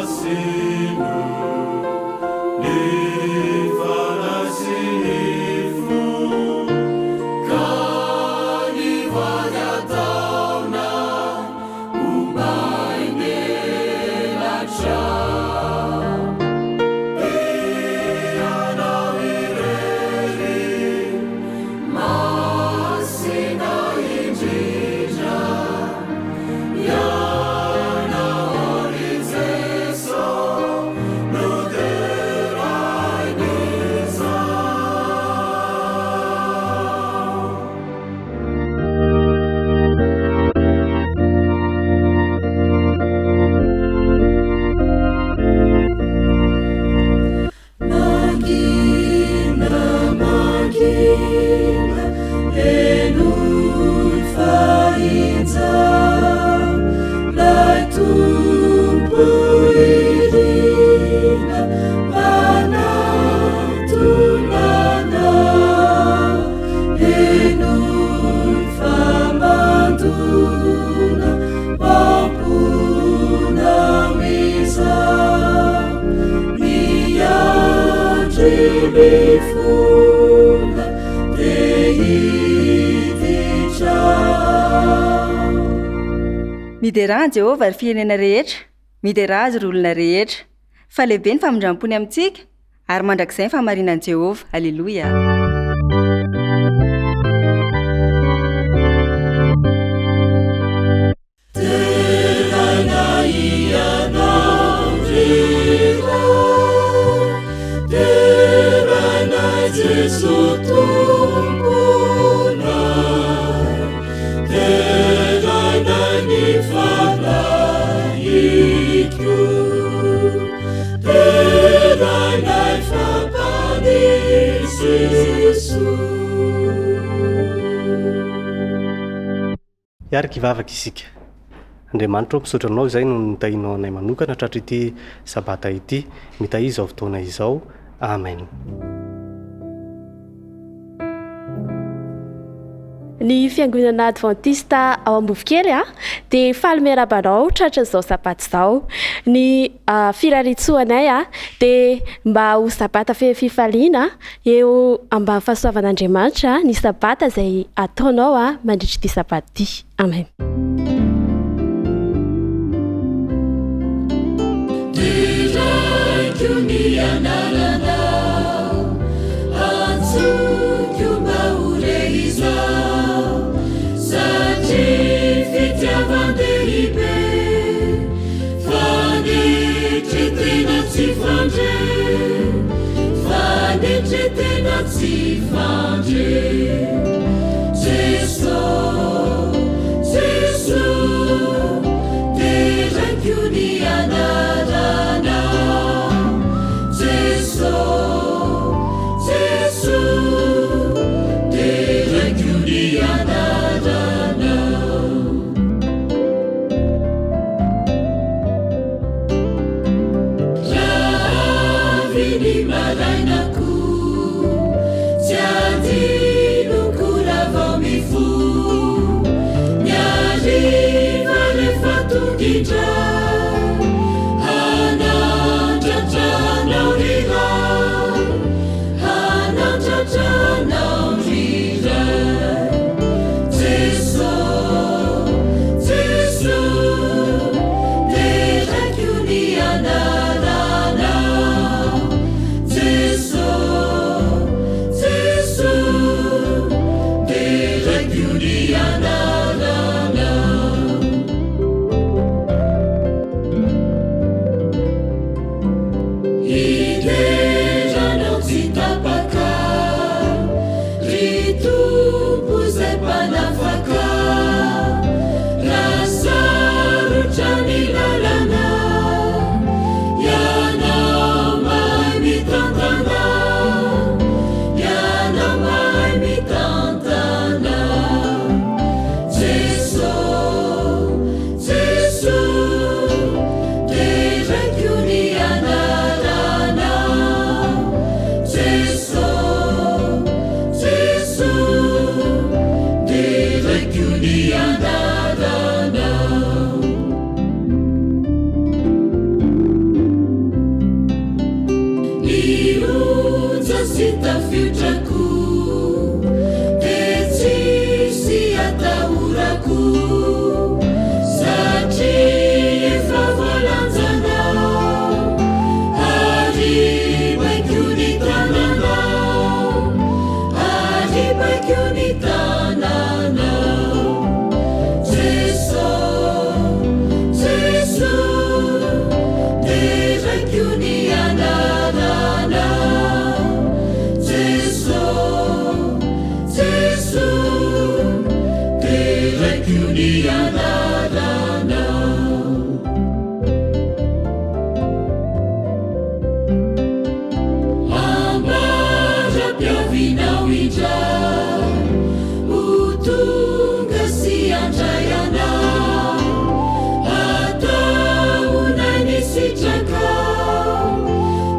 Masino ny fanahy sy ny fo ka ny vady ataonay ho main'elatra. Ianao irery Masina indrindra. Ianao ry Jeso no derain'izao. Mangina, mangina, henoy fa injao 'Lay Tompo irina manatona anao. Henoy fa mandona am-ponao izao. Miandry mifona te hiditra ao. Miderà an'i Jehovah, ry firenena rehetra, miderà azy, ry olona rehetra. Fa lehibe ny famindram-pony amintsika, ary mandrakizay ny fahamarinan'i Jehovah. Aleloia! Deraina Ianao ry Ray, derainay Jeso Tomponay, derainay ny Fanahiko, derainay fa Mpamonjy Jeso. Hiaraka hivavaka isika. Andriamanitra ô, misaotra Anao izay noho ny nitahianao anay manokana tratr'ity Sabata ity. Mitahia izao fotoana izao. Amen. Ny Fiangonana Advantista ao Ambovokely dia faly miarahaba anao tratran'izao Sabata izao. Ny firariantsoanay dia mba ho Sabata feno fifaliana Eo ambany fahasoavan'Andriamanitra ny Sabata izay ataonao mandritra ity Sabata ity. Amen. Deraiko ny anaranao, antsoiko mba ho re izao, satria fitiavan-dehibe, Fanetren-tena tsy fandre, fanetren-tena tsy fandre. Jeso, Jeso, deraiko ny anaranao. Jeso, Jeso, deraiko ny anaranao. Raha avy ny maraina koa tsy adino. onja sy tafiotra koa, dia tsisy atahorako, satria efa voalanjanao, ary baiko ny tananao, ary baiko ny tananao. Jeso, Jeso, deraiko ny anaranao. Jeso, Jeso, deraiko ny anaranao. Ambara-piavianao indray, ho tonga sy handray anao. Ataonay ny sitrakao,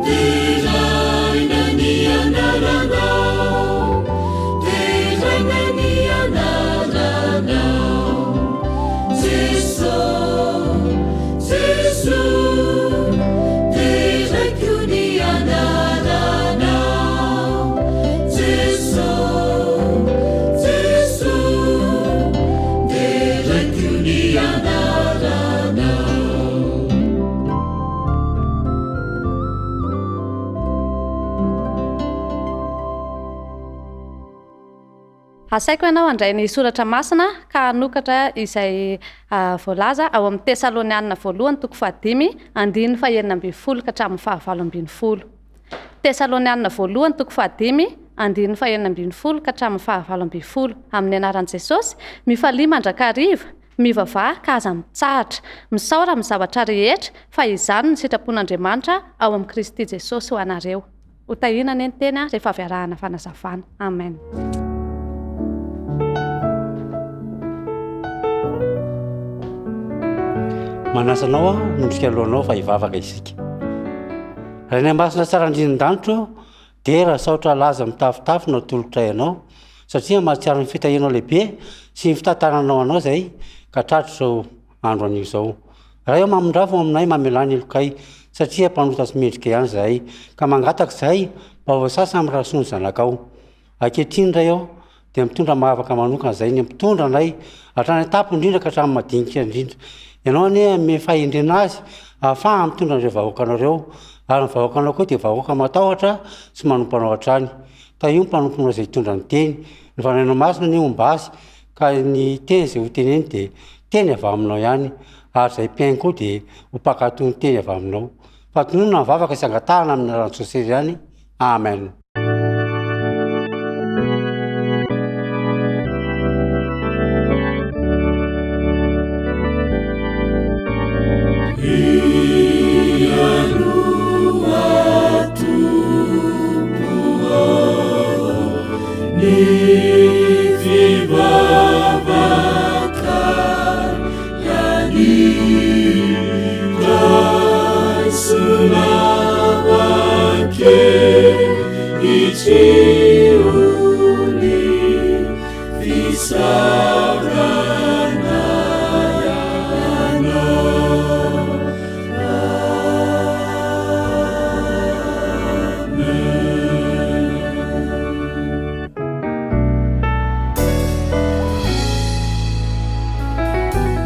deraina ny anaranao, deraina ny anaranao. Jeso, Jeso, deraiko ny anaranao. Jeso, Jeso, deraiko ny anaranao. Asaiko ianao handray ny soratra masina ka hanokatra izay voalaza ao amin'ny Tesalonianina voalohany toko fahadimy andininy fahenina ambin'ny folo ka hatramin'ny fahavalo ambin'ny folo. Tesalonianina voalohany toko fahadimy andininy fahenina ambin'ny folo ka hatramin'ny fahavalo ambin'ny folo. Amin'ny anaran'i Jesosy, mifalia mandrakariva, mivavaha ka aza mitsahatra, misaora amin'ny zavatra rehetra fa izany no sitrapon'Andriamanitra ao amin'i Kristy Jesosy ho anareo. Ho tahiana anie ny teny rehefa avy arahana fanazavana. Amen. Manasa anao aho hanondrika ny lohanao fa hivavaka isika. Rainay masina tsara indrindra an-danitra ô, dera, saotra, laza mitafotafo no atolotray anao, satria mahatsiaro ny fitahianao lehibe sy ny fitantananao anao izahay ka tratry izao andro anio izao. Ray ô mamindrafo aminay mamelà ny helokay satria mpanota tsy mendrika ihany izahay ka mangataka izahay mba ho voasasa amin'ny ra soa ny zanakao. Ankehitriny Ray ô dia mitondra mavaka manokana izahay ny mpitondra anay hatrany an-tampony indrindra ka hatramin'ny madinika indrindra. Ianao anie hanome fahendrena azy ahafahany mitondra an'ireo vahoakanao ireo ary ny vahoakanao koa dia vahoaka matahotra sy manompo anao hatrany. Tahio ny mpanomponao izay hitondra ny teny. Ny Fanahinao Masina anie homba azy Ka ny teny izay ho teneny dia teny avy aminao ihany, ary izay mpihaino koa dia ho mpankatò ny teny avy aminao. Fa tononina ny vavaka sy angatahana amin'ny anaran'i Jesosy irery ihany. Amen.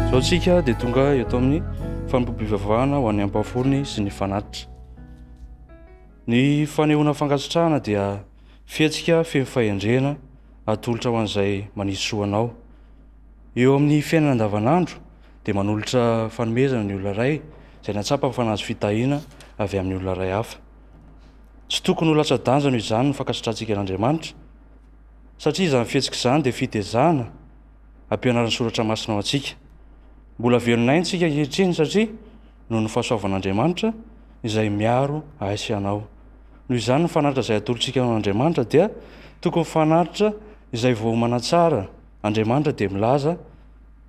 Izao tsika dia tonga eto amin'ny fanompoam-pivavahana ho an'ny ampahafolony sy ny fanatitra. Ny fanehoana fankasitrahana dia fihetsika feno fahendrena atolotra ho an'izay manisy soa anao. Eo amin'ny fiainana andavanandro dia manolotra fanomezana ny olona iray izay nahatsapa fa nahazo fitahiana avy amin'ny olona iray hafa. Tsy tokony ho latsa-danja noho izany ny fankasitrahantsika an'Andriamanitra, satria izany fihetsika izany dia fitezana ampianarin'ny Soratra Masina ho antsika. Mbola velon'aina isika ankehitriny satria noho ny fahasoavan'Andriamanitra izay miaro ahy sy anao. Noho izany ny fanatitra izay atolotsika ho an'Andriamanitra dia tokony fanatitra izay voaomana tsara. Andriamanitra dia milaza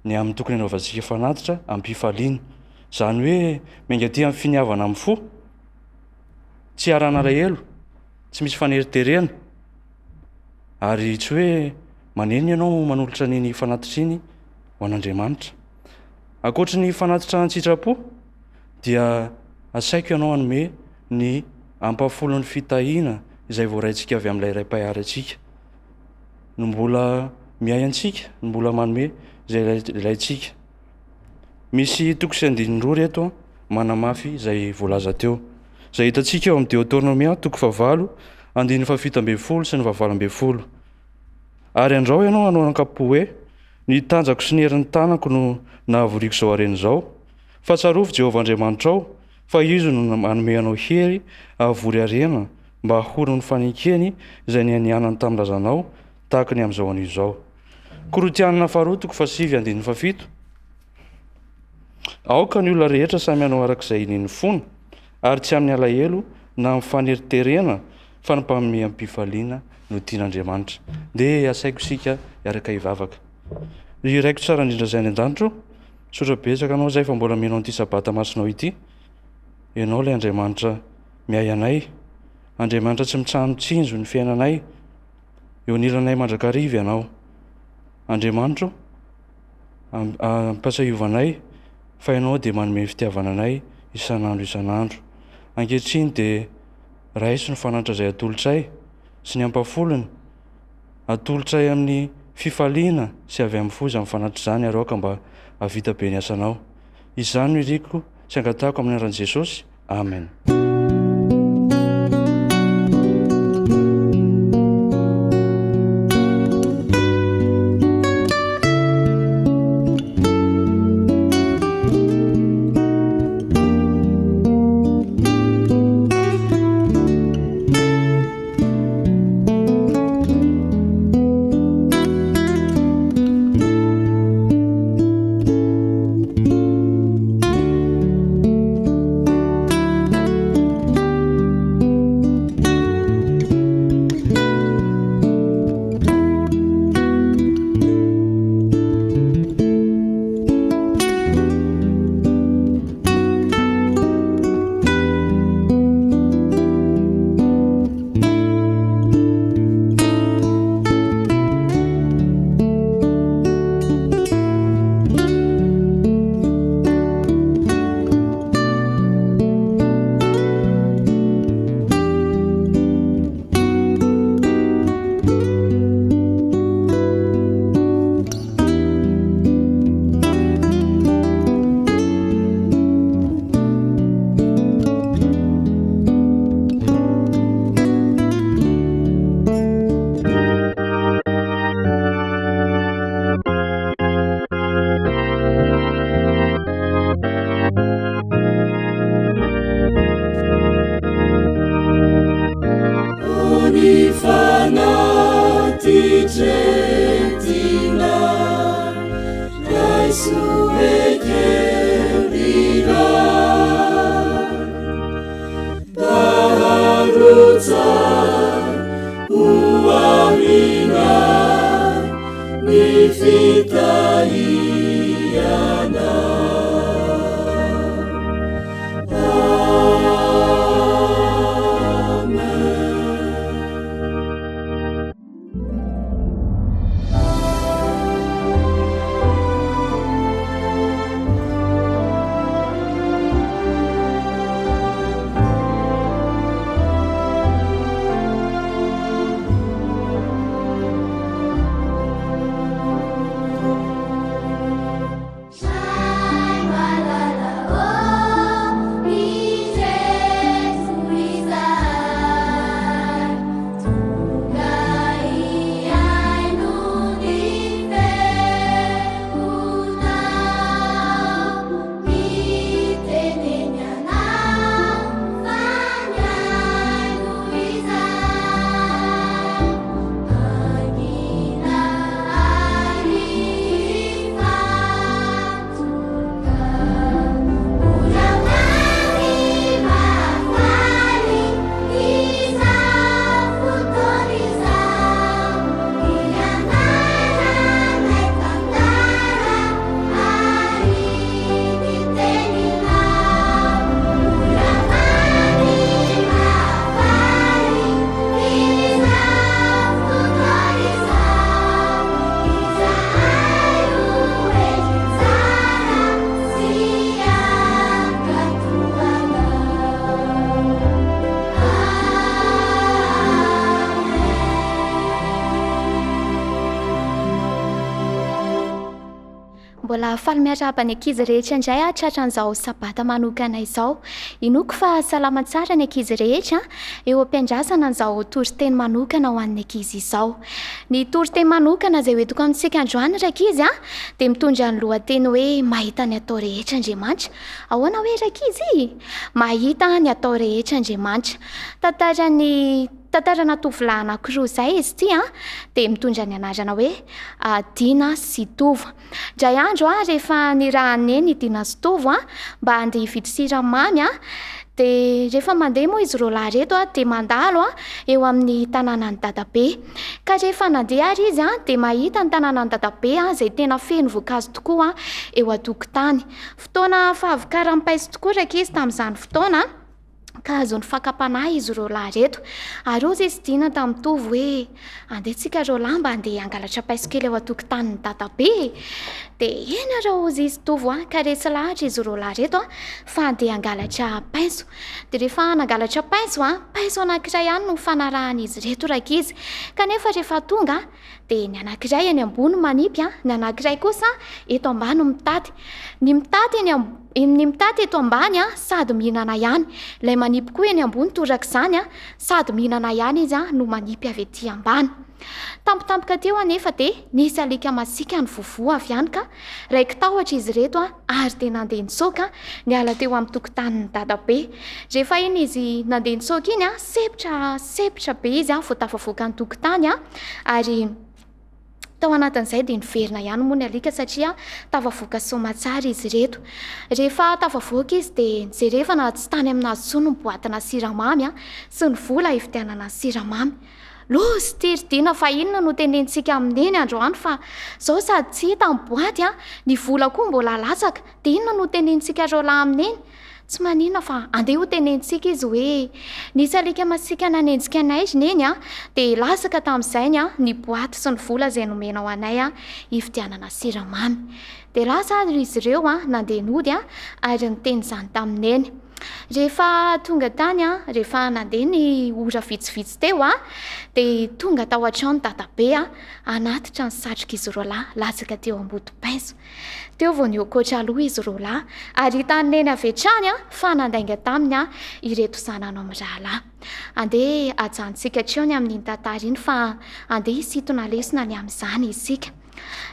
ny amin'ny tokony hanaovantsika fanatitra am-pifaliana. Izany hoe miainga aty amin'ny finiavana amin'ny fo, tsy iarahan'alahelo, tsy misy faneriterena, ary tsy hoe manenina ianao manolotra an'iny fanatitra iny ho an'Andriamanitra. Ankoatry ny fanatitra an-tsitrapo dia asaiko ianao hanome ny ampahafolon'ny fitahiana izay voaraintsika avy amin'ilay Ray Mpahary antsika no mbola miahy antsika, no mbola manome izay ilaintsika. Misy toko sy andininy roa ireto manamafy izay voalaza teo. Izay hitantsika ao amin'ny Deoteronomia toko fahavalo andininy fahafito ambin'ny folo sy ny fahavalo ambin'ny folo. Ary andrao ianao hanao ankampo hoe, Ny tanjako sy ny herin'ny tanako no nahavoriako izao harena izao. Fa tsarovy Jehovah Andriamanitrao, fa Izy no manome anao hery hahavory harena mba hahorina ny fanekeny izay nianianany tamin'ny razanao, tahaka ny amin'izao anio izao. Korintianina faharoa toko fahasivy andininy fahafito. Aoka ny olona rehetra samy hanao araka izay inian'ny fony, ary tsy amin'ny alahelo na amin'ny faneriterena fa ny mpanome am-pifaliana no tian'Andriamanitra. Ndeha asaiko isika hiaraka hivavaka. Ry Raiko tsara indrindra izay any an-danitra ô, misaotra betsaka Anao izahay fa mbola mino an'ity Sabata masinao ity. Ianao ilay Andriamanitra miahy anay, Andriamanitra tsy mitsaha-mitsinjo ny fiainanay, eo anilanay mandrakariva Ianao. Andriamanitra ô, ampahatsiahovanay fa Ianao dia manome ny fitiavana anay isan'andro isan'andro. Ankehitriny dia raiso ny fanatitra izay atolotray sy ny ampahafolony, atolotray amin'ny fifaliana sy avy amin'ny fo izany fanatitra izany ary aoka mba hahavita be ny asanao. Izany no iriko sy angatahako amin'ny anaran'i Jesosy. Amen. Faly miarahaba ny ankizy rehetra indray aho tratran'izao sabata manokana izao. Inoako fa salama tsara ny ankizy rehetra eo am-piandrasana an'izao toriteny manokana ho an'ny ankizy izao. Ny toriteny manokana izay hoentiko amintsika androany ry ankizy dia mitondra ny lohateny hoe Mahita ny atao rehetra Andriamanitra. Ahoana hoe ry ankizy? Mahita ny atao rehetra Andriamanitra. Tantaran'ny Tantarana tovolahy anankiroa izay izy ity an, dia mitondra ny anarana hoe Dina sy Tovo. Indray andro an, rehefa nirahan'i Neny i Dina sy Tovo an, mba handeha hividy siramamy an, dia rehefa mandeha moa izy roalahy ireto an, dia mandalo an, eo amin'ny tanànan'i Dadabe. Ka rehefa nandeha ary izy an, dia mahita ny tanànan'i Dadabe an, izay tena feno voankazo tokoa eo an-tokotany. Fotoana fahavokaran'ny paiso tokoa rankizy tamin'izany fotoana an. ka azon'ny fakam-panahy izy ireo lahy ireto. Ary hozy izy Dina tamin'i Tovo hoe, Andeha tsika ireo lahy mba handeha hangalatra paiso kely ao an-tokotanin'i Dadabe e! Dia eny ary hozy izy Tovo a! Ka resy lahatra izy ireo lahy ireto a, fa handeha hangalatra paiso. Dia rehefa nangalatra paiso a, paiso anankiray ihany no nifanarahan'izy ireto rankizy. Kanefa rehefa tonga Dia ny anankiray eny ambony manipy, ny anankiray kosa eto ambany mitaty. Ny mitaty eny ny mitaty eto ambany sady mihinana ihany. Ilay manipy koa eny ambony torak'izany, sady mihinana ihany izy no manipy avy ety ambany. Tampotampoka teo anefa dia nisy alika masiaka nivovoa avy any ka raiki-tahotra izy ireto ary dia nandeha nitsoaka niala teo amin'ny tokotanin'i Dadabe. Rehefa iny izy nandeha nitsoaka iny, sempotra sempotra be izy vao tafavoaka ny tokotany ary tao anatin'izay dia niverina ihany moa ny alika satria tafavoaka soamatsara izy ireto. Rehefa tafavoaka izy dia nijerevana tsy tany aminazy intsony ny boatina siramamy sy ny vola hividianana siramamy. Loza ity ry Dina fa inona no tenenintsika amin'i Neny androany fa zao sady tsy hita ny boaty an, ny vola koa mbola latsaka, dia inona no tenenintsika roalahy amin'i Neny? Tsy maninona fa andeha ho tenenintsika izy hoe nisy alika masiaka nanenjika anay ry Neny an, dia latsaka tamin'izay ny ny boaty sy ny vola izay nomenao anay hividianana siramamy. Dia lasa ary izy ireo nandeha nody ary niteny izany tamin'i Neny. Rehefa tonga tany, rehefa nandeha ny ora vitsivitsy teo, dia tonga tao an-trano dadabe hanatitra ny satrok'izy roalahy latsaka teo ambody pince. Teo vao nihoakoatra aloha izy roalahy ary hitan'i Neny avy hatrany fa nandainga taminy ireto zanany mirahalahy. Andeha hajanontsika hatreo ny amin'iny tantara iny fa andeha hisintona lesona ny amin'izany isika.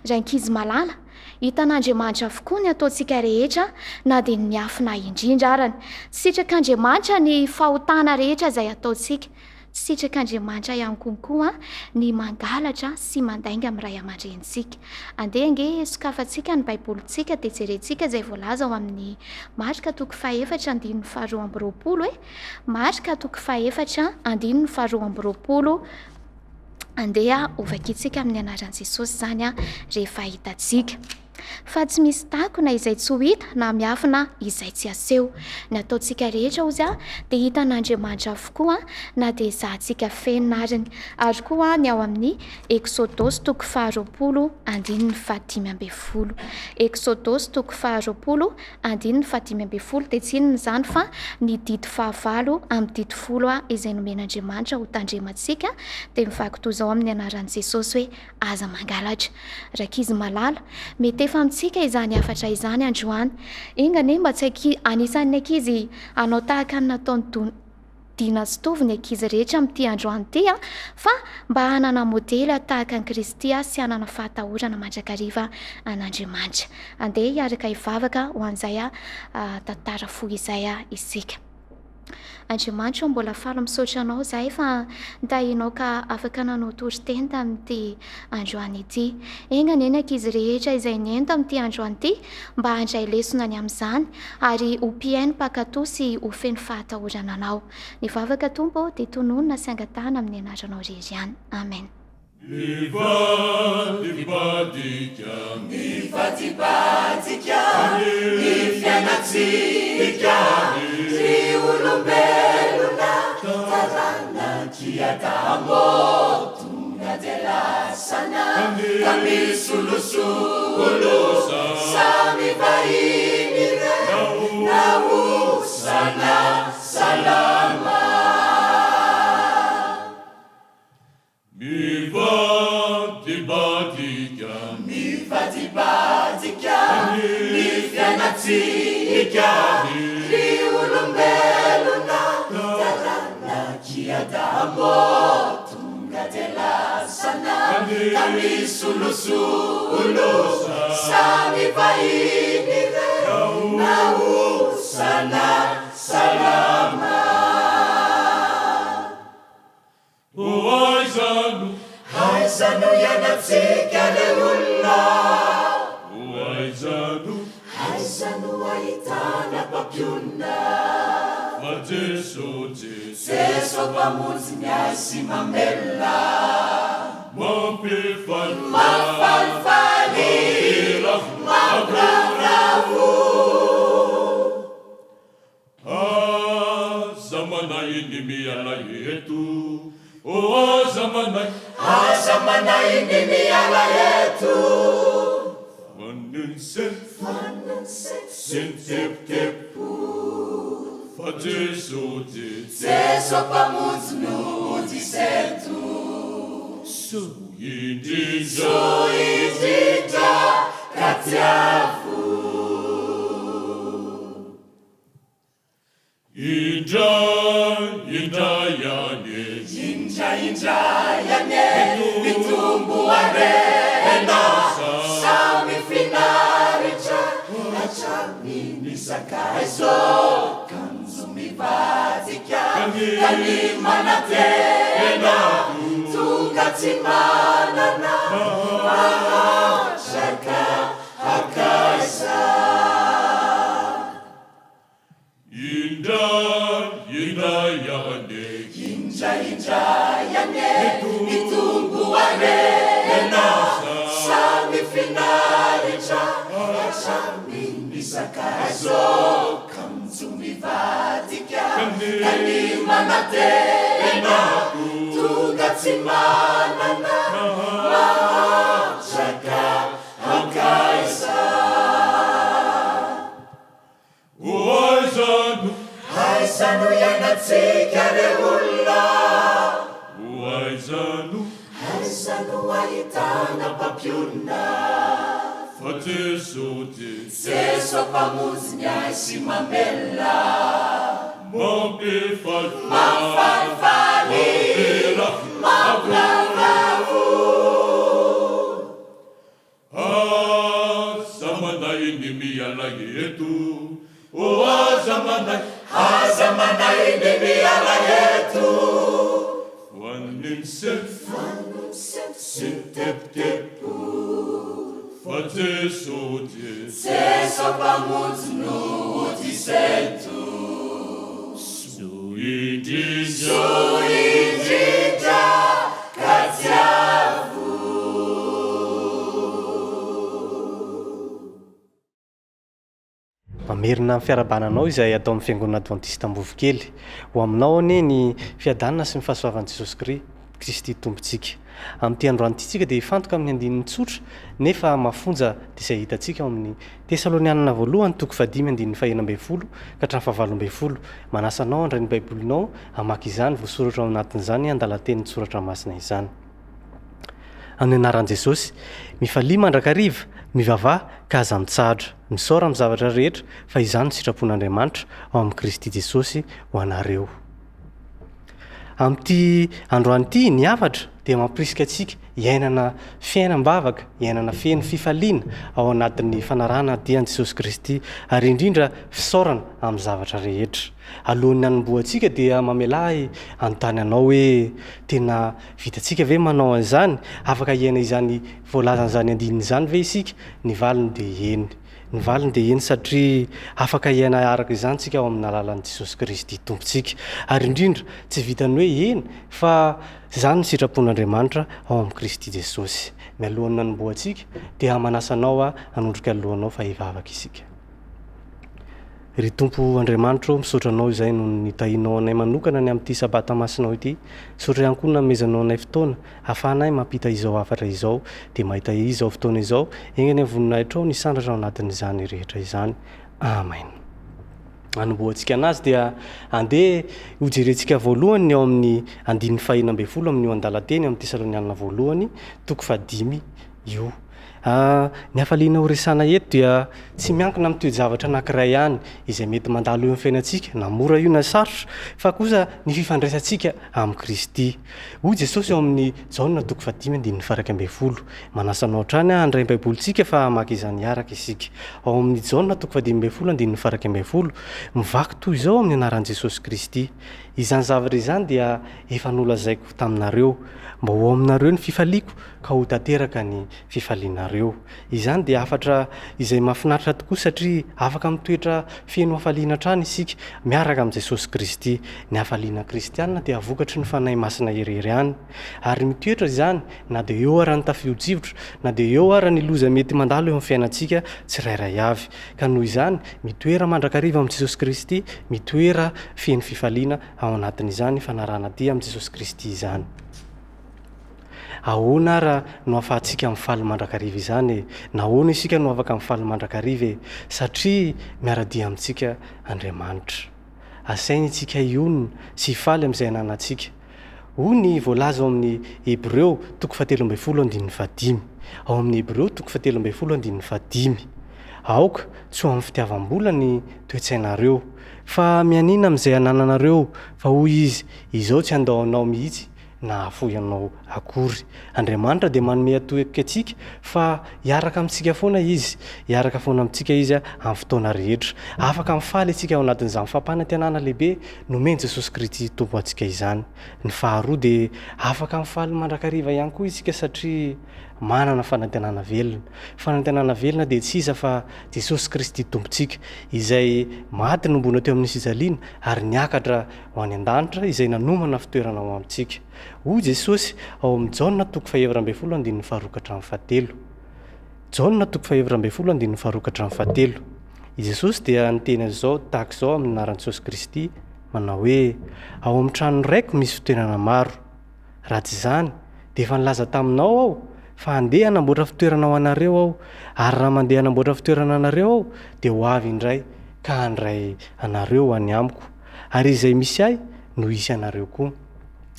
Rankizy malala, hitan'Andriamanitra avokoa ny ataontsika rehetra na dia ny miafina indrindra arany. Tsy sitrak'Andriamanitra ny fahotana rehetra izay ataontsika. Tsy sitrak'Andriamanitra ihany konkoa ny mangalatra sy mandainga amin'ny ray aman-drenintsika. Andeha ange sokafantsika ny Baibolintsika dia jerentsika izay voalaza ao amin'ny Marka toko fahefatra andininy faharoa amby roapolo e. Marka toko fahefatra andininy faharoa amby roapolo. Andeha hovakintsika amin'ny anaran'i Jesosy izany rehefa hitantsika. Fa tsy misy takona izay tsy ho hita na miafina izay tsy aseho. Ny ataontsika rehetra hozy dia hitan'Andriamanitra avokoa na dia ezahantsika fenina ariny. Ary koa ny ao amin'ny Eksodosy toko faharoapolo andininy fahadimy ambin'ny folo. Eksodosy toko faharoapolo Andininy fahadimy ambin'ny folo dia tsy inona izany fa ny didy fahavalo amin'ny didy folo izay nomen'Andriamanitra ho tandremantsika dia mivaky toy izao amin'ny anaran'i Jesosy hoe aza mangalatra. Rankizy malala, mety efa amintsika izany hafatra izany androany. Enga anie mba tsy anisan'ny ankizy hanao tahaka ny nataon'i Dina sy Tovo ny ankizy rehetra amin'ity androany ity fa mba hanana modely tahaka an'i Kristy sy hanana fahatahorana mandrakariva an'Andriamanitra. Andeha hiaraka hivavaka ho an'izay tantara fohy izay isika. Andriamanitra ô, mbola faly misaotra Anao izahay fa nitahianao ka afaka nanao toriteny tamin'ity androany ity. Enga anie ny ankizy rehetra izay nihaino tamin'ity androany ity mba handray lesona ny amin'izany ary ho mpihaino mpankatò sy ho feno fahatahorana Anao. Ny vavaka Tompo ô dia tononina sy angatahana amin'ny anaranao irery ihany. Amen. Mivadibadika. Mivadibadika ny fiainantsika ry olombelona taranak'i Adama ô tonga dia lasana ka misolosolo samy vahiny re na osa na salama. Mivadibadika. Mivadibadika. iainantsika ry olombelona taranak'i Adamo tonga dia lasana ka misolosolo samy vahiny re naosana salama. O aiza no. Aiza no iainantsika re olona. O aiza no. Aiza no ahitana mpampionona. Fa Jeso, Jeso. Jeso Mpamonjy miahy sy mamelona. Mampifaly. Mampifalifaly. Mampiravoravo. Mampiravoravo. Aza manahy ny miala eto Oh aza manahy. Aza manahy ny miala eto. Fanon'ny sento. Fanon'ny sento. Sy ny teboteboka. Fa Jeso, Jeso. Jeso Mpamonjy no ody sento. Soa indrindra. Soa indrindra ka tiavo. Indray, indray any e. Indray, indray any e, mitombo harena, samy finaritra hatramin'ny sakaiza, kanjo mivadika ka ny manantena tonga tsy manana mahantra ka hankaiza. Indray, indray anie. Indray, indray anie, mitombo harena, samy finaritra hatramin'ny sakaiza, kanjo mivadika ka ny manantena tonga tsy manana mahantra ka hankaiza. O aiza no. Aiza no iainantsika re olona. O aiza no. Aiza no ahitana mpampionona. Fa Jeso, Jeso. Jeso Mpamonjy miahy sy mamelona. Mampifaly. Mampifalifaly. Mampiravoravo. Mampiravoravo. Aza manahy ny miala eto Oh aza manahy. Aza manahy ny miala eto. Voan'ny sento. Voan'ny sento. Sy ny teboteboka. Fa Jeso, Jeso. Jeso Mpamonjy no ody sento. Soa indrindra. Soa indrindra ka tiavo. Mamerina ny fiarahabana anao izay atao amin'ny Fiangonana Advantista Ambovokely. Ho aminao anie ny fiadanana sy ny fahasoavan'i Jesosy Kri, Kristy Tompontsika. Amin'ity androany ity isika dia hifantoka amin'ny andininy tsotra nefa mafonja dia izay hitantsika ao amin'ny Tesalonianina voalohany toko fahadimy andininy fahenina ambin'ny folo ka hatramin'ny fahavalo ambin'ny folo. Manasa anao handray ny Baibolinao hamaky izany voasoratra ao anatin'izany andalan-tenin'ny Soratra Masina izany. Amin'ny anaran'i Jesosy. Mifalia mandrakariva, mivavaha ka aza mitsahatra. Misaora amin'ny zavatra rehetra fa izany no sitrapon'Andriamanitra ao amin'i Kristy Jesosy ho anareo. Amin'ity androany ity, ny hafatra dia mampirisika antsika hiainana fiainam-bavaka, hiainana feno fifaliana ao anatin'ny fanarahana dia an'i Jesosy Kristy, ary indrindra fisaorana amin'ny zavatra rehetra. Alohan'ny hanombohantsika dia mamelà ahy hanontany anao hoe, tena vitantsika ve manao an'izany? Afaka hiaina izany voalazan'izany andininy izany ve isika? Ny valiny dia eny. Ny valiny dia eny satria afaka hiaina araka izany isika ao amin'ny alalan'i Jesosy Kristy Tompontsika. Ary indrindra, tsy vitan'ny hoe eny fa izany no sitrapon'Andriamanitra ao amin'i Kristy Jesosy. Mialohan'ny nanombohantsika dia manasa anao aho hanondrika ny lohanao fa hivavaka isika. Ry Tompo Andriamanitra ô, misaotra Anao izay noho ny nitahianao anay manokana ny amin'ity Sabata masinao ity. Misaotra ihany koa nanomezanao anay fotoana ahafahanay mampita izao hafatra izao. Dia mahita izao fotoana izao, enga anie ny voninahitrao ny hisandratra ao anatin'izany rehetra izany. Amen. Anombohantsika anazy dia andeha hojerentsika voalohany ny ao amin'ny andininy fahenina ambin'ny folo amin'io andalan-teny ao amin'ny Tesalonianina voalohany toko fahadimy io. Ny hafaliana horesahana eto dia tsy miankina amin'ny toe-javatra anankiray ihany izay mety mandalo eo amin'ny fiainantsika, na mora io na sarotra, fa kosa ny fifandraisantsika amin'i Kristy. Hoy Jesosy ao amin'ny Jaona toko fahadimy andininy faha-11. Manasa anao hatrany aho handray ny Baibolintsika fa hamaky izany hiaraka isika. Ao amin'ny Jaona toko fahadimy ambin'ny folo andininy faha-11, mivaky toy izao amin'ny anaran'i Jesosy Kristy, Izany zavatra izany dia efa nolazaiko taminareo, mba ho ao aminareo ny fifaliako ka ho tanteraka ny fifalianareo. Izany dia hafatra izay mahafinaritra tokoa satria afaka mitoetra feno hafaliana hatrany isika miaraka amin'i Jesosy Kristy. Ny hafaliana kristiana dia vokatry ny Fanahy Masina irery ihany. Ary mitoetra izany na dia eo ara ny tafio-drivotra, na dia eo ara ny loza mety mandalo eo amin'ny fiainantsika tsirairay avy. Ka noho izany, mitoera mandrakariva amin'i Jesosy Kristy, mitoera feno fifaliana ao anatin'izany fanarahana-dia amin'i Jesosy Kristy izany. Ahoana ara no ahafahantsika mifaly mandrakariva izany e? Nahoana isika no afaka mifaly mandrakariva e? Satria miara-dia amintsika Andriamanitra. Asainy isika hionona sy hifaly amin'izay ananantsika. Hoy ny voalaza ao amin'ny Hebreo toko fahatelo ambin'ny folo andininy fahadimy. Ao amin'ny Hebreo toko fahatelo ambin'ny folo andininy fahadimy. Aoka tsy ho amin'ny fitiavam-bola ny toe-tsainareo, fa mianiana amin'izay anananareo, fa hoy Izy, Izao tsy handao anao mihitsy na hahafoy anao akory. Andriamanitra dia manome atoky antsika fa hiaraka amintsika foana Izy. Hiaraka foana amintsika Izy amin'ny fotoana rehetra. Afaka mifaly isika ao anatin'izany fampanantenana lehibe nomen'i Jesosy Kristy Tompo antsika izany. Ny faharoa dia afaka mifaly mandrakariva ihany koa isika satria manana fanantenana velona. Fanantenana velona dia tsy iza fa Jesosy Kristy Tompontsika, izay maty nombona teo amin'ny fijaliana ary niakatra ho any an-danitra izay nanomana fitoerana ho amintsika. Hoy Jesosy ao amin'ny Jaona toko faha-14 andininy faharoa ka hatramin'ny fahatelo. Jaona toko faha-14 andininy faharoa ka hatramin'ny fahatelo. I Jesosy dia niteny an'izao tahaka izao amin'ny anaran'i Jesosy Kristy, manao hoe, Ao amin'ny tranon'ny Raiko misy fitoerana maro. Raha tsy izany, dia efa nilaza taminao Aho fa handeha hanamboatra fitoerana ho anareo Aho, ary raha mandeha hanamboatra fitoerana anareo Aho, dia ho avy indray ka handray anareo ho any amiko. Ary izay misy Ahy no hisy anareo koa.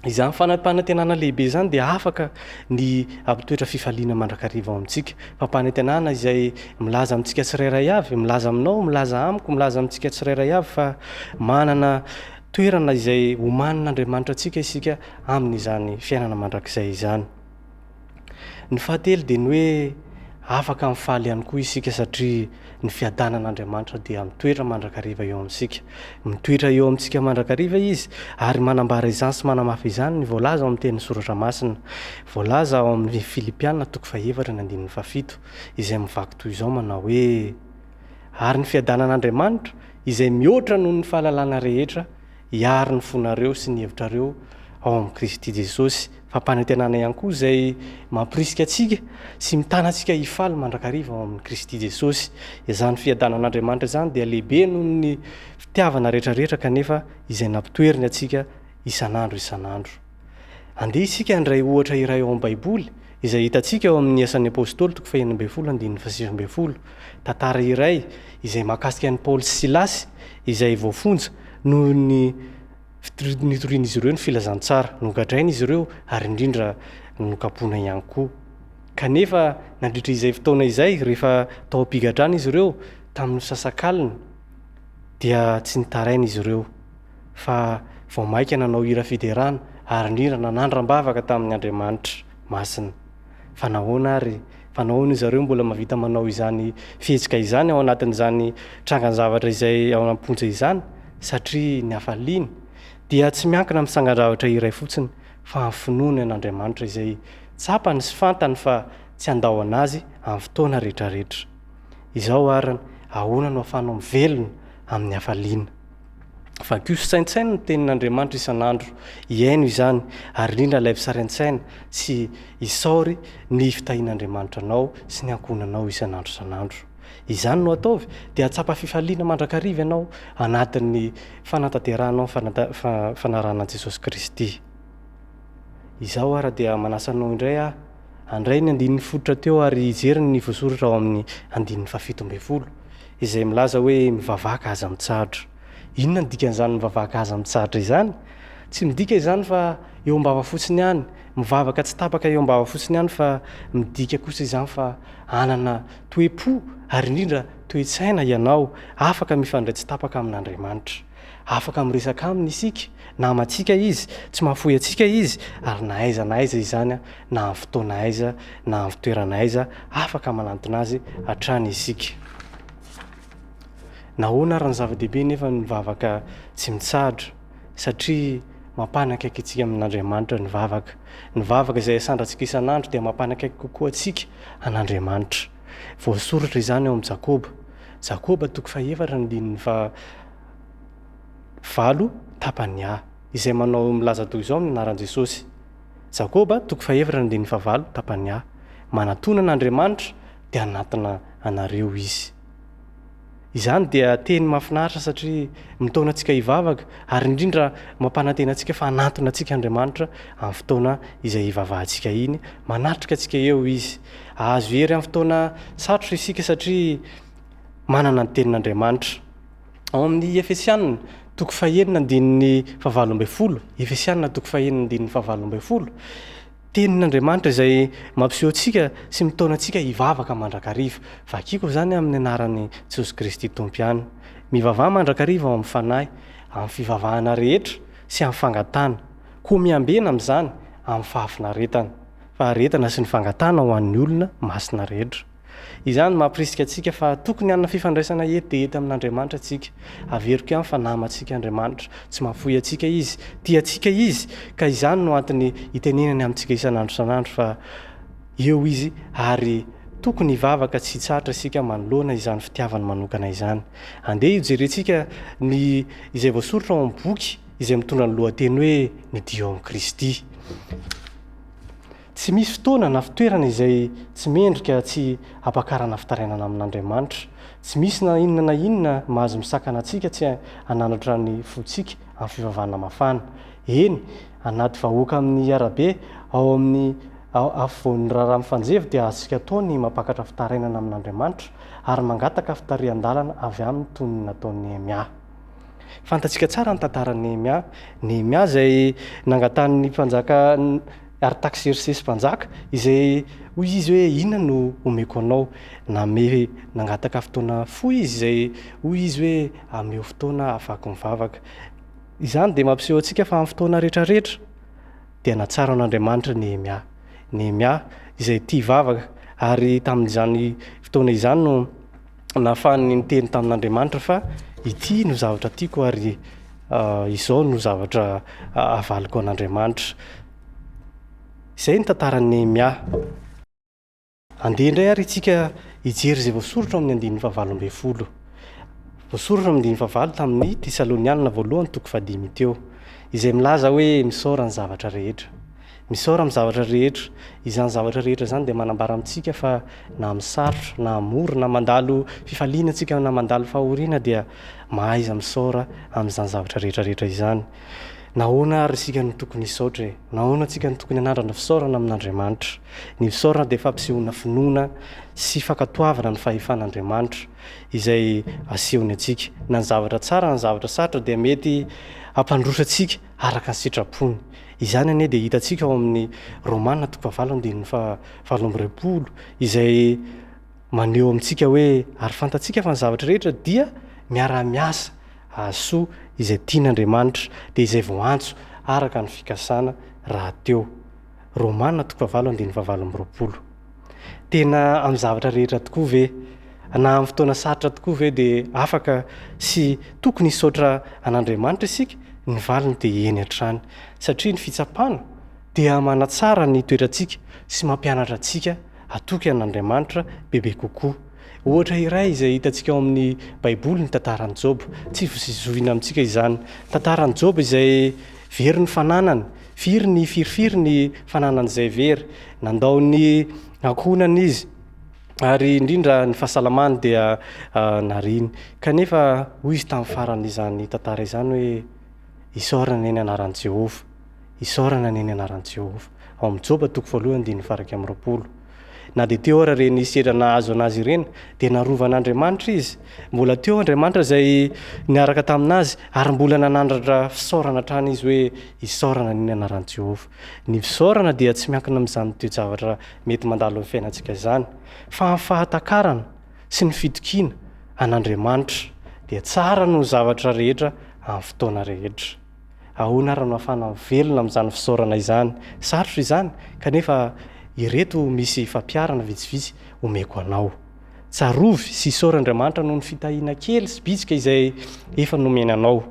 Izany fampanantenana lehibe izany dia afaka ny hampitoetra fifaliana mandrakariva ao amintsika. Fampanantenana izay milaza amintsika tsirairay avy, milaza aminao, milaza amiko, milaza amintsika tsirairay avy fa manana toerana izay omanin'Andriamanitra antsika isika amin'izany fiainana mandrakizay izany. Ny fahatelo dia ny hoe afaka mifaly ihany koa isika satria ny fiadanan'Andriamanitra dia mitoetra mandrakariva eo amintsika. Mitoetra eo amintsika mandrakariva Izy ary manambara izany sy manamafy izany ny voalaza ao amin'ny tenin'ny Soratra Masina. Voalaza ao amin'ny Filipiana toko fahefatra ny andininy fahafito izay mivaky toy izao manao hoe, Ary ny fiadanan'Andriamanitra, izay mihoatra noho ny fahalalana rehetra, hiaro ny fonareo sy ny hevitrareo ao amin'i Kristy Jesosy. Fampanantenana ihany koa izay mampirisika antsika sy mitana antsika hifaly mandrakariva ao amin'i Kristy Jesosy. Izany fiadanan'Andriamanitra izany dia lehibe noho ny fitiavana rehetrarehetra kanefa izay nampitoeriny antsika isan'andro isan'andro. Andeha isika handray ohatra iray ao amin'ny Baiboly izay hitantsika ao amin'ny Asan'ny Apostoly toko fahenina ambin'ny folo andininy fahasivy ambin'ny folo. Tantara iray izay mahakasika an'i Paoly sy Silasy izay voafonja noho ny nitorian'izy ireo ny filazantsara. Nogadraina izy ireo ary indrindra nokapohina ihany koa. Kanefa nandritra izay fotoana izay, rehefa tao am-pigadrana izy ireo tamin'ny misasakalina, dia tsy nitaraina izy ireo fa vao mainka nanao hira fiderana ary indrindra nanandram-bavaka tamin'ny Andriamanitra masina. Fa nahoana ary? Fa nahoana izareo mbola mahavita manao izany fihetsika izany ao anatin'izany trangan-javatra izay ao am-ponja izany? Satria ny hafaliany dia tsy miankina amin'ny sangan-javatra iray fotsiny fa amin'ny finoany an'Andriamanitra izay tsapany sy fantany fa tsy handao an'azy amin'ny fotoana rehetrarehetra. Izao ary, ahoana no ahafahanao mivelona amin'ny hafaliana? Vakio sy saintsaino ny Tenin'Andriamanitra isan'andro. Iaino izany, ary indrindra alaivo sary an-tsaina sy isaory ny fitahian'Andriamanitra anao sy ny ankohonanao isan'andro isan'andro. Izany no ataovy, dia hahatsapa fifaliana mandrakariva ianao anatin'ny fanatanterahanao ny fanarahana an'i Jesosy Kristy. Izao ara dia manasa anao indray aho handray ny andininy fototra teo ary hijery ny voasoratra ao amin'ny andininy fahafito ambin'ny folo, izay milaza hoe mivavaka aza mitsahatra. Inona no dikan'izany mivavaka aza mitsahatra izany? Tsy midika izany fa eo am-bava fotsiny ihany, mivavaka tsy tapaka eo am-bava fotsiny ihany fa midika kosa izany fa hanana toe-po ary indrindra toe-tsaina ianao afaka mifandray tsy tapaka amin'Andriamanitra. Afaka miresaka aminy isika, namantsika izy, tsy mahafoy antsika izy ary na aiza na aiza izany na amin'ny fotoana aiza na amin'ny toerana aiza afaka manantona azy hatrany isika. Nahoana ary no zava-dehibe nefa ny mivavaka tsy mitsahatra? Satria mampanakaiky antsika amin'Andriamanitra ny vavaka. Ny vavaka izay asandrantsika isan'andro dia mampanakaiky kokoa antsika an'Andriamanitra. Voasoratra izany ao amin'i Jakoba. Jakoba toko fahefatra andininy faha valo tapany A, izay manao milaza toy izao amin'ny anaran'i Jesosy. Jakoba toko fahefatra andininy fahavalo tapany A, Manatòna an'Andriamanitra dia hanatona anareo Izy. Izany dia teny mahafinaritra satria mitaona antsika hivavaka ary indrindra mampanantena antsika fa hanantona antsika Andriamanitra amin'ny fotoana izay hivavahantsika iny. Manatrika antsika eo Izy. Hahazo hery amin'ny fotoana sarotra isika satria manana ny tenin'Andriamanitra. Ao amin'ny Efesianina toko fahenina andininy fahavalo ambin'ny folo, Efesianina toko fahenina andininy fahavalo ambin'ny folo, Tenin'Andriamanitra izay mampiseho antsika sy mitaona antsika hivavaka mandrakariva. Vakiko izany amin'ny anaran'i Jesosy Kristy Tompo ihany. Mivavaha mandrakariva ao amin'ny Fanahy, amin'ny fivavahana rehetra sy amin'ny fangatahana. Koa miambena amin'izany amin'ny fahafinaretana, faharetana sy ny fangatahana ho an'ny olona masina rehetra. Izany mampirisika antsika fa tokony hanana fifandraisana ety dia ety amin'Andriamanitra isika. Averiko ihany fa namantsika Andriamanitra. Tsy mahafoy antsika Izy. Tia antsika Izy. Ka izany no antony itenenany amintsika isan'andro isan'andro fa eo Izy ary tokony hivavaka tsy hitsahatra isika manoloana izany fitiavany manokana izany. Andeha hojerentsika ny izay voasoritra ao amin'ny boky izay mitondra ny lohateny hoe Ny dia ao amin'i Kristy. Tsy misy fotoana na fitoerana izay tsy mendrika tsy hampakarana fitarainana amin'Andriamanitra. Tsy misy na inona na inona mahazo misakana antsika tsy hanandratra ny fontsika amin'ny fivavahana mafana. Eny, anaty vahoaka amin'ny arabe, ao amin'ny afovoan'ny raharaha mifanjevo dia azontsika atao ny mampakatra fitarainana amin'Andriamanitra ary mangataka fitarihan-dalana avy aminy toy ny nataon'i Nehemia. Fantatsika tsara ny tantaran'i Nehemia. Nehemia izay nangatahan'ny mpanjaka Artaksersesy mpanjaka, izay hoy izy hoe inona no omeko anao? Name nangataka fotoana fohy izy izay hoy izy hoe ameo fotoana ahafahako mivavaka. Izany dia mampiseho antsika fa amin'ny fotoana rehetrarehetra dia nahatsara an'Andriamanitra Nehemia. Nehemia izay tia vavaka ary tamin'izany fotoana izany no nahafahany niteny tamin'Andriamanitra fa ity no zavatra tiako ary izao no zavatra havaliko an'Andriamanitra. Izay ny tantaran'i Nehemia. Andeha indray ary isika hijery izay voasoratra ao amin'ny andininy fahavalo ambin'ny folo. Voasoratra amin'ny andininy fahavalo tamin'ny Tesalonianina voalohany toko fahadimy teo, izay milaza hoe misaora ny zavatra rehetra. Misaora amin'ny zavatra rehetra. Izany zavatra rehetra izany dia manambara amintsika fa na amin'ny sarotra, na mora, na mandalo fifaliana isika na mandalo fahoriana dia mahaiza misaora amin'izany zavatra rehetra rehetra izany. Nahoana ary isika no tokony hisaotra e? Nahoana isika no tokony hanandrana fisaorana amin'Andriamanitra? Ny fisaorana dia fampisehoana finoana sy fankatoavana ny fahefan'Andriamanitra izay asehony antsika. Na ny zavatra tsara na ny zavatra sarotra dia mety hampandroso antsika araka ny sitrapony. Izany anie dia hitantsika ao amin'ny Romana toko fahavalo andininy fahavalo amby roapolo izay maneho amintsika hoe ary fantatsika fa ny zavatra rehetra dia miara-miasa hahasoa izay tian'Andriamanitra dia izay voantso araka ny fikasana rahateo. Romana toko fahavalo andininy fahavalo amby roapolo. Tena amin'ny zavatra rehetra tokoa ve, na amin'ny fotoana sarotra tokoa ve dia afaka sy tokony hisaotra an'Andriamanitra isika? Ny valiny dia eny hatrany. Satria ny fitsapana dia manatsara ny toetrantsika sy mampianatra antsika hatoky an'Andriamanitra bebe kokoa. Ohatra iray izay hitantsika ao amin'ny Baiboly ny tantaran'i Joba. Tsy zohiana amintsika izany. Tantaran'i Joba izay very ny fananany. Firy ny firifiry ny fananany izay very. Nandao ny ankohonany izy ary indrindra ny fahasalamany dia nariany. Kanefa hoy izy tamin'ny faran'izany tantara izany hoe, Isaorana anie ny anaran'i Jehovah! Isaorana anie ny anaran'i Jehovah! Ao amin'ny Joba toko voalohany andininy faha-21. Na dia teo ara ireny sedra nahazo anazy ireny dia narovan'Andriamanitra izy. Mbola teo Andriamanitra izay niaraka taminazy ary mbola nanandratra fisaorana hatrany izy hoe isaorana anie ny anaran'i Jehovah. Ny fisaorana dia tsy miankina amin'izany toe-javatra mety mandalo amin'ny fiainantsika izany fa amin'ny fahatakarana sy ny fitokiana an'Andriamanitra dia tsara noho ny zavatra rehetra amin'ny fotoana rehetra. Ahoana ary no ahafahana mivelona amin'izany fisaorana izany? Sarotra izany, kanefa ireto misy fampiharana vitsivitsy omeko anao. Tsarovy sy isaory Andriamanitra noho ny fitahiana kely sy bitsika izay efa nomeny anao.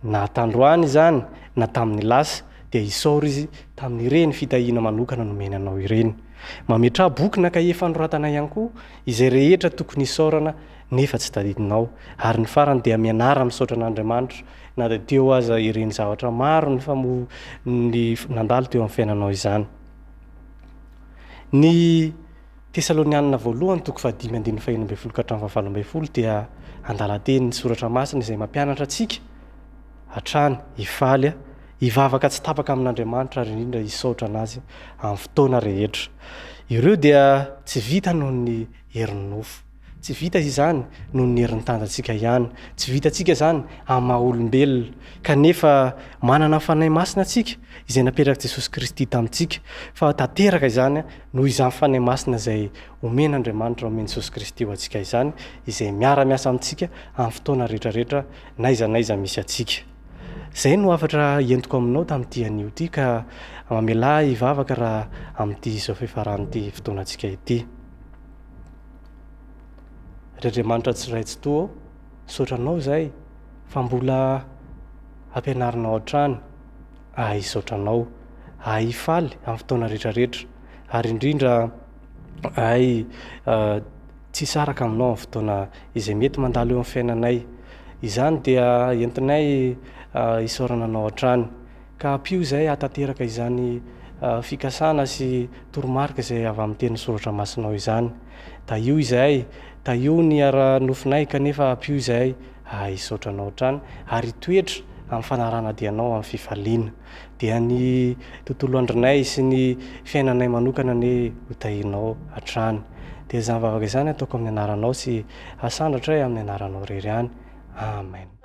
Na tandroany izany na tamin'ny lasa, dia isaory Izy tamin'ireny fitahiana manokana nomeny anao ireny. Mametraha boky na kahie fanoratana ihany koa izay rehetra tokony hisaorana nefa tsy tadidinao. Ary ny farany dia mianara misaotra an'Andriamanitra na dia teo aza ireny zavatra maro nifamo ny nandalo teo amin'ny fiainanao izany. Ny Tesalonianina voalohany toko fahadimy andininy fahenina ambin'ny folo ka hatramin'ny fahavalo ambin'ny folo dia andalan-tenin'ny soratra masina izay mampianatra antsika hatrany hifaly, hivavaka tsy tapaka amin'Andriamanitra ary indrindra hisaotra an'Azy amin'ny fotoana rehetra. Ireo dia tsy vita noho ny herin'ny nofo. Tsy vita izany noho ny herin'ny tanjantsika ihany. Tsy vitantsika izany amin'ny maha olombelona. Kanefa manana ny Fanahy Masina antsika, izay napetrak'i Jesosy Kristy tamintsika. Fa tanteraka izany noho izany Fanahy Masina izay omen'Andriamanitra, omen'i Jesosy Kristy ho antsika izany, izay miara-miasa amintsika amin'ny fotoana rehetrarehetra, n'aiza n'aiza misy antsika. Izay no hafatra entiko aminao tamin'ity anio ity, ka mamelà ahy hivavaka raha amin'ity izao fifaran'ity fotoanantsika ity. Ry Andriamanitra tsy Ray Tsitoha ô, misaotra Anao izahay fa mbola ampianarinao hatrany ahay hisaotra Anao, ahay hifaly amin'ny fotoana rehetra rehetra, ary indrindra ahay tsy hisaraka Aminao amin'ny fotoana izay mety mandalo eo amin'ny fiainanay. Izany dia entinay hisaorana Anao hatrany. Ka ampio izahay hahatanteraka izany fikasana sy toromarika izay avy amin'ny Tenin'ny Soratra Masinao izany. Tahio izahay, tahio ny ara-nofonay kanefa ampio izahay hahay hisaotra Anao hatrany ary hitoetra amin'ny fanarahana-dia Anao amin'ny fifaliana. Dia ny tontolo andronay sy ny fiainanay manokana anie ho tahianao hatrany. Dia izany vavaka izany ataoko amin'ny anaranao sy hasandratray amin'ny anaranao irery ihany. Amen.